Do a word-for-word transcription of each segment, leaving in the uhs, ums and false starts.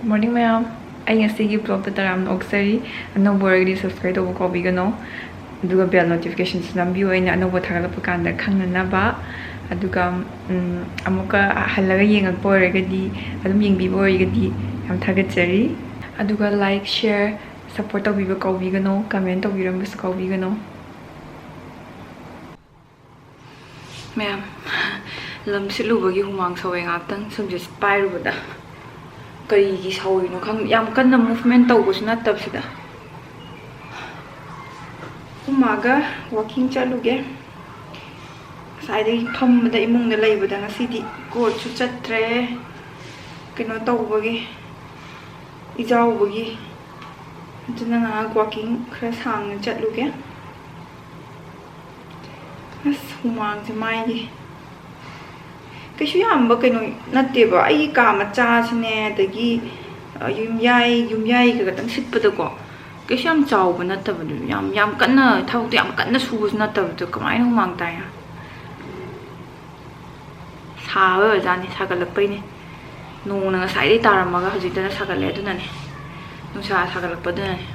Morning ꯃꯌꯥꯝ, ꯑꯩ ꯉꯁꯤꯒꯤ vlogꯇ ꯇꯔꯥꯝꯅ ꯑꯣꯛꯆꯔꯤ꯫ ꯑꯅꯧꯕ ꯑꯣꯏꯔꯒꯗꯤ subscribe ꯇꯧꯕ ꯀꯥꯎꯕꯤꯒꯅꯣ, ꯑꯗꯨꯒ bell notificationꯁꯨ ꯅꯝꯕꯤꯌꯨ, ꯑꯩꯅ ꯑꯅꯧꯕ ꯊꯥꯒꯠꯂꯛꯄ ꯀꯥꯟꯗ ꯈꯪꯅꯅꯕ꯫ ꯑꯗꯨꯒ ꯎꯝ, ꯑꯃꯨꯛꯀ ꯍꯜꯂꯒ ꯌꯦꯡꯉꯛꯄ ꯑꯣꯏꯔꯒꯗꯤ, ꯑꯗꯨꯝ ꯌꯦꯡꯕꯤꯕ ꯑꯣꯏꯔꯒꯗꯤ ꯌꯥꯝ ꯊꯥꯒꯠꯆꯔꯤ꯫ ꯑꯗꯨꯒ like, share, support ꯇꯧꯕꯤꯕ ꯀꯥꯎꯕꯤꯒꯅꯣ, comment ꯇꯧꯕꯤꯔꯝꯕꯁꯨ ꯀꯥꯎꯕꯤꯒꯅꯣ꯫ ꯃꯌꯥꯝ, ꯂꯝ ꯁꯤꯠꯂꯨꯕꯒꯤ ꯍꯨꯃꯥꯡ ꯁꯧꯋꯦ꯫ ꯉꯥꯏꯍꯥꯛꯇꯪ ꯁꯨꯝꯁꯦ ꯄꯥꯏꯔꯨꯕꯗ ꯀꯔꯤꯒꯤ ꯁꯧꯔꯤꯅꯣ ꯈꯪꯗꯦ꯫ ꯌꯥꯝ ꯀꯟꯅ movement ꯇꯧꯕꯁꯨ ꯅꯠꯇꯕꯁꯤꯗ꯫ ꯑꯩꯈꯣꯏ ꯃꯥꯒ walking ꯆꯠꯂꯨꯒꯦ꯫ ꯉꯁꯥꯏꯗꯒꯤ ꯐꯝꯕꯗ, ꯏꯃꯨꯡꯗ ꯂꯩꯕꯗ ꯉꯁꯤꯗꯤ ꯀꯣꯏꯠꯁꯨ ꯆꯠꯇ꯭ꯔꯦ, ꯀꯩꯅꯣ ꯇꯧꯕꯒꯤ, ꯏꯖꯥꯎꯕꯒꯤ꯫ ꯑꯗꯨꯅ ꯉꯥꯏꯍꯥꯛ walking ꯈꯔ ꯁꯥꯡꯅ ꯆꯠꯂꯨꯒꯦ꯫ ꯑꯁ, ꯍꯨꯃꯥꯡꯁꯦ ꯃꯥꯏꯒꯤ꯫ ꯀꯩꯁꯨ ꯌꯥꯝꯕ ꯀꯩꯅꯣ ꯅꯠꯇꯦꯕ꯫ ꯑꯩꯒꯤ ꯀꯥ ꯃꯆꯥꯁꯤꯅꯦ, ꯑꯗꯒꯤ, ꯑ, ꯌꯨꯝꯌꯥꯏ, ꯌꯨꯝꯌꯥꯏꯒ ꯈꯛꯇꯪ ꯁꯤꯠꯄꯗꯀꯣ, ꯀꯩꯁꯨ ꯌꯥꯝ ꯆꯥꯎꯕ ꯅꯠꯇꯕꯗꯨ, ꯌꯥꯝ, ꯌꯥꯝ ꯀꯟꯅ, ꯊꯕꯛꯇꯣ ꯌꯥꯝ ꯀꯟꯅ ꯁꯨꯕꯁꯨ ꯅꯠꯇꯕꯗꯣ, ꯀꯃꯥꯏꯅ ꯍꯨꯃꯥꯡ ꯇꯥꯏꯅ? ꯁꯥꯕ ꯑꯣꯏꯔꯖꯥꯠꯅꯤ, ꯁꯥꯒꯠꯂꯛꯄꯩꯅꯦ꯫ ꯅꯣꯡꯅ ꯉꯁꯥꯏꯗꯩ ꯇꯥꯔꯝꯃꯒ ꯍꯧꯖꯤꯛꯇꯅ ꯁꯥꯒꯠꯂꯦ, ꯑꯗꯨꯅꯅꯦ꯫ ꯅꯨꯡꯁꯥ ꯁꯥꯒꯠꯂꯛꯄꯗꯨꯅꯅꯦ꯫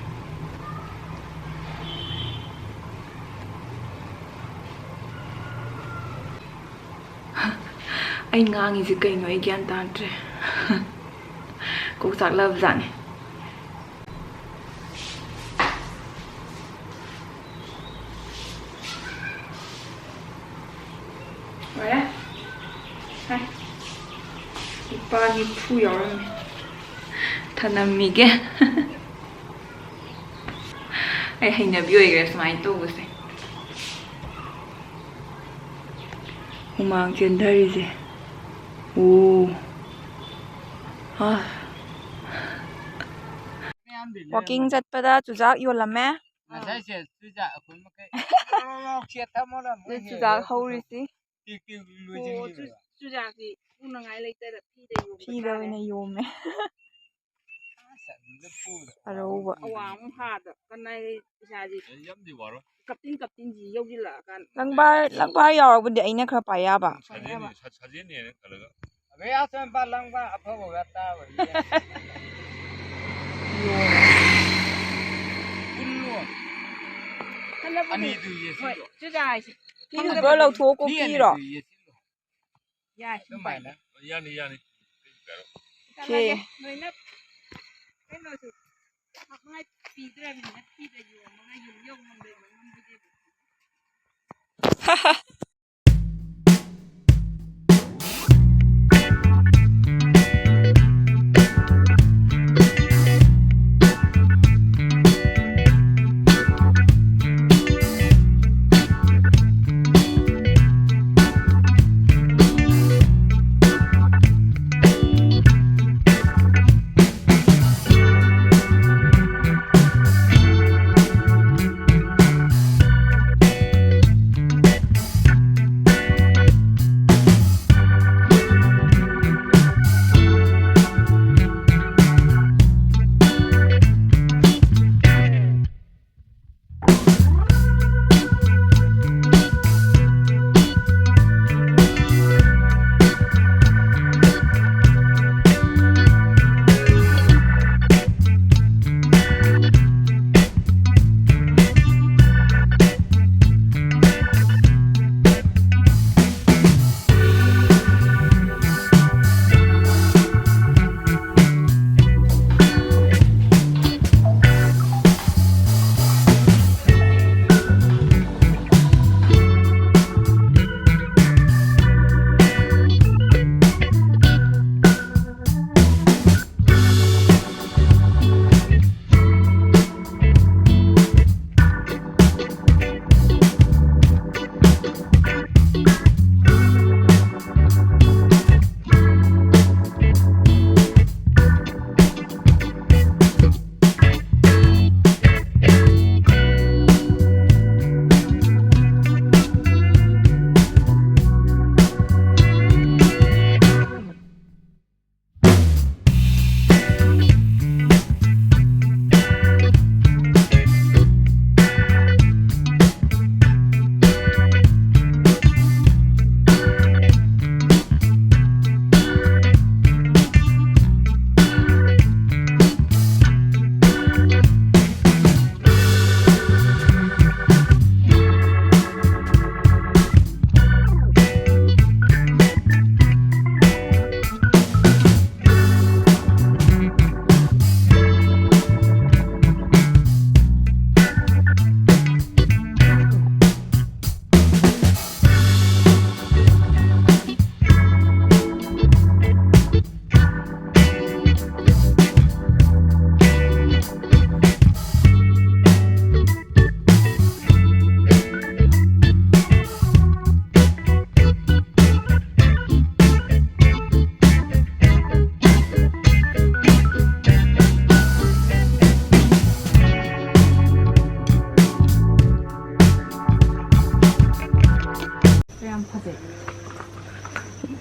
ꯑꯩ ꯉꯥꯡꯉꯤꯁꯦ ꯀꯩꯅꯣ? ꯑꯩ ꯒ꯭ꯌꯥꯟ ꯇꯥꯗ꯭ꯔꯦ꯫ ꯀꯣꯛ ꯆꯥꯛꯂꯕ ꯖꯥꯠꯅꯤ꯫ ꯂꯣꯏꯔꯦ꯫ ꯍꯥꯏ꯫ ꯂꯨꯄꯥ ꯅꯤꯐꯨ ꯌꯥꯎꯔꯝꯃꯦ꯫ ꯊꯅꯝꯃꯤꯒꯦ꯫ ꯑꯩ ꯍꯩꯅꯕꯤ ꯑꯣꯏꯈ꯭ꯔꯦ ꯁꯨꯃꯥꯏꯅ ꯇꯧꯕꯁꯦ꯫ ꯍꯨꯃꯥꯡ ꯆꯦꯟꯊꯔꯤꯁꯦ꯫ ꯑꯣ꯫ ꯑꯥ꯫ Walking ꯆꯠꯄꯗ ꯆꯨꯖꯥꯛ ꯌꯣꯜꯂꯝꯃꯦ꯫ ꯉꯁꯥꯏꯁꯦ ꯆꯨꯖꯥꯛ ꯑꯩꯈꯣꯏ ꯃꯈꯩ ꯂꯣꯛ ꯂꯣꯛ ꯁꯦꯠ ꯊꯝꯃꯣꯔꯝꯃꯣꯏ ꯑꯗꯨ ꯆꯨꯖꯥꯛ ꯍꯦꯛꯑꯦ꯫ ꯍꯧꯔꯤꯁꯤ꯫ ꯇꯤꯛ ꯇꯤꯛ ꯑꯣ, ꯂꯣꯏꯁꯤꯟꯈꯤꯕ꯫ ꯆꯨ-, ꯆꯨꯖꯥꯛꯁꯤ ꯄꯨꯅꯉꯥꯏ ꯂꯩꯇꯗ ꯐꯤꯗ ꯌꯣꯝꯕ ꯐꯤꯗ ꯇꯥꯔꯦ꯫ ꯑꯣꯏꯅ ꯌꯣꯝꯃꯦ꯫ ꯑꯁ, ꯑꯗꯨꯗ ꯄꯨꯗ꯫ ꯑꯔꯧꯕ꯫ ꯑꯋꯥꯡ ꯐꯥꯗ ꯀꯅꯥꯏ ꯏꯁꯥꯁꯤ ꯑꯩ ꯌꯥꯝꯗꯤ ꯋꯥꯔꯣꯏ꯫ ꯀꯞꯇꯤꯡ ꯀꯞꯇꯤꯡꯁꯤ ꯌꯧꯁꯤꯜꯂꯛꯑꯀꯥꯟꯗ꯫ ꯂꯪꯕꯥꯔ, ꯂꯪꯕꯥꯔ ꯌꯥꯎꯔꯕꯨꯗꯤ ꯑꯩꯅ ꯈꯔ ꯄꯥꯏ ꯌꯥꯕ꯫ ꯁꯥꯖꯦꯜꯅꯤ, ꯁꯥ-, ꯁꯥꯖꯦꯜꯅꯦꯅ ꯈꯜꯂꯒ꯫ ꯑꯕꯦ, ꯑꯁ, ꯌꯥꯝ ꯄꯥꯜꯂꯝꯕ ꯑꯐꯕꯒ ꯇꯥꯕ꯫ ꯄꯨꯜꯂꯣ꯫ ꯍꯟꯗꯛꯄꯨꯗꯤ ꯑꯅꯤꯗꯨ ꯍꯣꯏ, ꯌꯦꯁꯤꯜꯂꯣ꯫ ꯆꯨꯖꯥꯛ ꯍꯥꯏꯁꯦ꯫ ꯀꯤꯔꯨꯕ꯭ꯔꯣ? ꯂꯧꯊꯣꯛꯑꯣ, ꯃꯤ ꯀꯣꯛꯄꯤꯔꯣ? ꯑꯅꯤꯗꯨ ꯌꯦꯁꯤꯜꯂꯣ꯫ ꯌꯥꯏ, ꯑꯗꯨꯃꯥꯏꯅ꯫ ꯌꯥꯅꯤ, ꯌꯥꯅꯤ꯫ ꯆꯠꯂꯒꯦ꯫ ꯅꯣꯏꯅ ꯀꯩꯅꯣꯁꯨ ꯍꯥꯞꯅꯉꯥꯏ ꯄꯤꯗ꯭ꯔꯕꯅꯤꯅ ꯐꯤꯗ ꯌꯣꯝꯃꯒ ꯌꯨꯝ ꯌꯧ ꯉꯝꯗꯣꯏꯕ ꯉꯝꯗꯣꯏꯕ꯫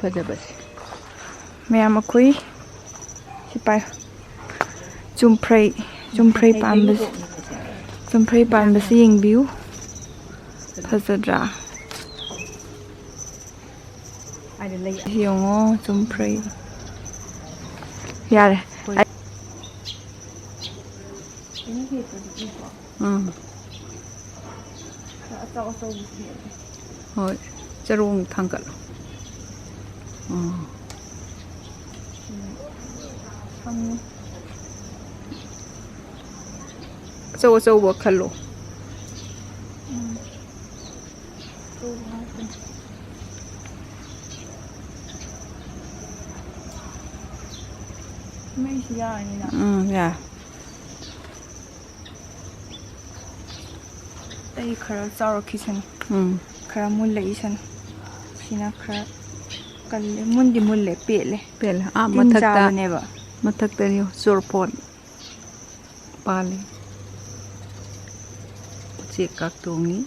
ꯐꯖꯕꯁꯦ꯫ ꯃꯌꯥꯝ ꯑꯩꯈꯣꯏ ꯁꯤ ꯄꯥꯏ꯫ ꯆꯨꯝꯐ꯭ꯔꯩ, ꯆꯨꯝꯐ꯭ꯔꯩ ꯄꯥꯟꯕꯁꯦ, ꯆꯨꯝꯐ꯭ꯔꯩ ꯄꯥꯟꯕꯁꯦ ꯌꯦꯡꯕꯤꯌꯨ꯫ ꯐꯖꯗ꯭ꯔꯥ? ꯁꯤ ꯌꯦꯡꯉꯣ, ꯆꯨꯝꯐ꯭ꯔꯩ꯫ ꯌꯥꯔꯦ꯫ ꯎꯝ꯫ ꯍꯣꯏ, ꯆꯔꯣꯡ ꯊꯥꯡꯒꯠꯂꯣ꯫ ꯎꯝ꯫ ꯑꯆꯧ ꯑꯆꯧꯕ ꯈꯜꯂꯣ꯫ ꯃꯩꯁꯤ ꯌꯥꯔꯅꯤꯅ꯫ ꯎꯝ, ꯌꯥ꯫ ꯑꯇꯩ ꯈꯔ ꯆꯥꯎꯔꯛꯈꯤꯁꯅꯨ꯫ ꯎꯝ꯫ ꯈꯔ ꯃꯨꯜꯂꯛꯏꯁꯅꯨ꯫ ꯁꯤꯅ ꯈꯔ ꯀꯜꯂꯦ꯫ ꯃꯨꯟꯗꯤ ꯃꯨꯜꯂꯦ, ꯄꯦꯠꯂꯦ꯫ ꯄꯦꯠꯂꯦ꯫ ꯑꯥ, ꯇꯤꯟ ꯃꯊꯛꯇ, ꯆꯥꯕꯅꯦꯕ꯫ ꯃꯊꯛꯇꯅꯤ ꯆꯣꯔꯐꯣꯟ ꯄꯥꯜꯂꯤ꯫ ꯎꯆꯦꯛ ꯀꯥꯛ ꯇꯣꯡꯉꯤ꯫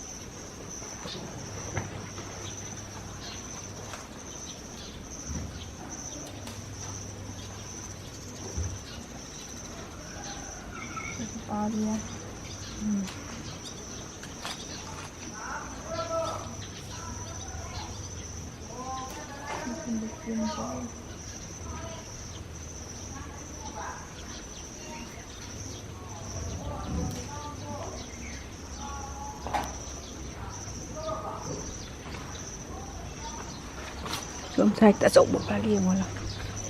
ꯁꯣꯝ ꯁꯥꯏꯠꯇ ꯑꯆꯧꯕ ꯄꯥꯜꯂꯤ ꯌꯦꯡꯉꯣ ꯂꯥꯎ꯫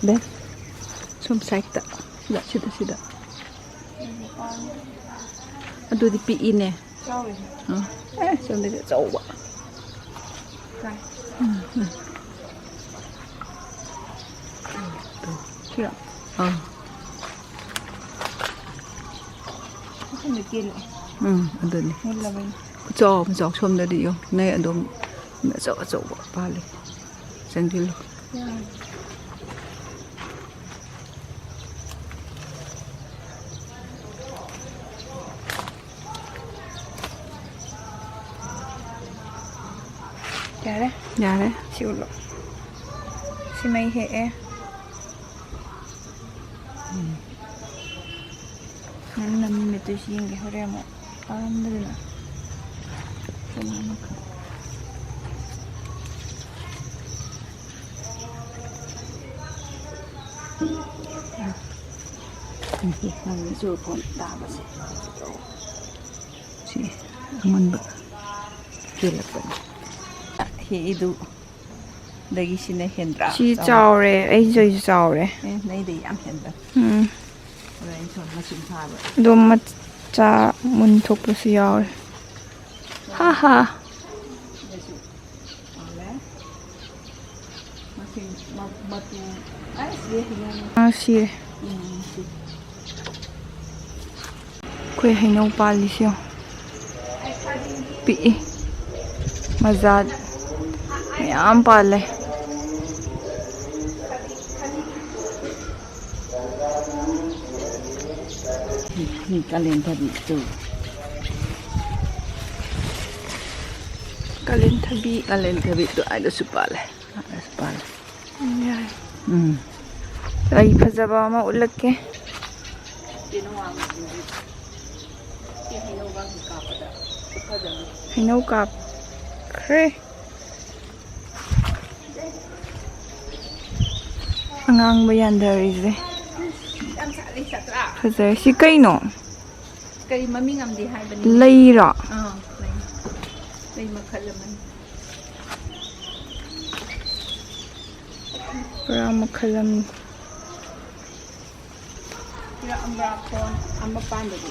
ꯕꯦ, ꯁꯣꯝ ꯁꯥꯏꯠꯇ꯫ ꯁꯤꯗ, ꯁꯤꯗ, ꯁꯤꯗ꯫ ꯑꯗꯨꯗꯤ ꯄꯤꯛꯏꯅꯦ꯫ ꯆꯥꯎꯋꯦ꯫ ꯑꯥ꯫ ꯑꯦ, ꯁꯣꯝꯗꯗꯤ ꯑꯆꯧꯕ꯫ ꯀꯥꯏ? ꯎꯝ, ꯎꯝ꯫ ꯁꯤꯔꯣ? ꯑꯥ꯫ ꯃꯊꯟꯗ ꯀꯦꯜꯂꯛꯑꯦ꯫ ꯎꯝ, ꯑꯗꯨꯅꯤ꯫ ꯃꯨꯜꯂꯕꯅꯤ꯫ ꯈꯨꯆꯥꯎ ꯑꯃ ꯆꯥꯎ꯫ ꯁꯣꯝꯗꯗꯤ ꯌꯦꯡꯉꯨ꯫ ꯅꯣꯏ ꯑꯗꯨꯝ ꯑꯆꯧ ꯑꯆꯧꯕ ꯄꯥꯜꯂꯤ꯫ ꯆꯪꯁꯤꯜꯂꯨ꯫ ꯌꯥꯔꯦ꯫ ꯌꯥꯔꯦ? ꯌꯥꯔꯦ꯫ ꯁꯤ ꯎꯠꯂꯣ꯫ ꯃꯩ ꯍꯦꯛꯑꯦ꯫ ꯎꯝ꯫ ꯅꯪ ꯅꯃꯤꯠ ꯃꯤꯠꯇꯨꯁꯨ ꯌꯦꯡꯒꯦ ꯍꯣꯔꯦꯟ ꯑꯃꯨꯛ꯫ ꯄꯥꯝꯗꯗꯅ꯫ ꯀꯅꯥꯅꯣ ꯈꯪ-, ꯅꯪꯒꯤ ꯆꯨꯔꯐꯣꯟ ꯇꯥꯕꯁꯦ꯫ ꯁꯤ ꯑꯃꯨꯟꯕ ꯀꯦꯜꯂꯛꯄꯅꯤ꯫ ꯍꯦꯛꯏꯗꯨ꯫ ꯑꯗꯒꯤ ꯁꯤꯅ ꯍꯦꯟꯗ꯭ꯔꯥ? ꯁꯤ ꯆꯥꯎꯔꯦ꯫ ꯆꯥꯎꯔꯦ, ꯑꯩꯁꯨ, ꯑꯩꯁꯨ ꯆꯥꯎꯔꯦ꯫ ꯑꯦ, ꯅꯩꯗꯩ ꯌꯥꯝ ꯍꯦꯟꯕ꯫ ꯎꯝ꯫ ꯑꯗꯣ ꯑꯩꯅ ꯁꯣꯝ ꯃꯆꯤꯟ ꯐꯥꯕ꯫ ꯑꯗꯣ ꯃꯆꯥ ꯃꯨꯟ ꯊꯣꯛꯄꯁꯨ ꯌꯥꯎꯔꯦ꯫ ꯍꯥ ꯍꯥ꯫ ꯑꯗꯨꯁꯨ ꯆꯥꯎꯔꯦ꯫ ꯃꯁꯤꯡ ꯃ-, ꯃꯇꯨ, ꯑꯁ, ꯁꯤ ꯍꯩꯅꯧꯅꯤ꯫ ꯑꯥ, ꯁꯤꯔꯦ꯫ ꯎꯝ, ꯁꯤ꯫ ꯑꯩꯈꯣꯏ ꯍꯩꯅꯧ ꯄꯥꯜꯂꯤꯁꯦ ꯌꯦꯡꯉꯣ꯫ ꯄꯤꯛꯏ꯫ ꯃꯖꯥꯠ ꯃꯌꯥꯝ ꯄꯥꯜꯂꯦ꯫ ꯁꯤ ꯀꯥꯂꯦꯟ ꯊꯕꯤꯗꯨ꯫ ꯀꯥꯂꯦꯟ ꯊꯕꯤ꯫ ꯀꯥꯂꯦꯟ ꯊꯕꯤꯗꯨ ꯑꯥꯗꯁꯨ ꯄꯥꯜꯂꯦ꯫ ꯑꯥꯗꯁꯨ ꯄꯥꯜꯂꯦ꯫ ꯌꯥꯏ꯫ ꯎꯝ꯫ ꯑꯩ ꯐꯖꯕ ꯑꯃ ꯎꯠꯂꯛꯀꯦ꯫ ꯍꯩꯅꯧ ꯀꯥꯞꯈ꯭ꯔꯦ꯫ ꯑꯉꯥꯡꯕ ꯌꯥꯟꯊꯔꯤꯁꯦ꯫ ꯌꯥꯝ ꯁꯥꯠꯂꯤ, ꯁꯥꯠꯇ꯭ꯔꯥ? ꯐꯖꯔꯦ꯫ ꯁꯤ ꯀꯩꯅꯣ? ꯀꯔꯤ ꯃꯃꯤꯡ ꯑꯃꯗꯤ ꯍꯥꯏꯕꯅꯤ? ꯂꯩꯔꯣ? ꯑꯥ, ꯂꯩ꯫ ꯂꯩ ꯃꯈꯜ ꯑꯃꯅꯤ꯫ ꯄꯨꯔꯥ ꯃꯈꯜ ꯑꯃꯅꯤ꯫ ꯄꯤꯔꯛꯑꯝꯕ꯭ꯔꯥ ꯐꯣꯟ ꯑꯃ ꯄꯥꯟꯕꯗꯨ?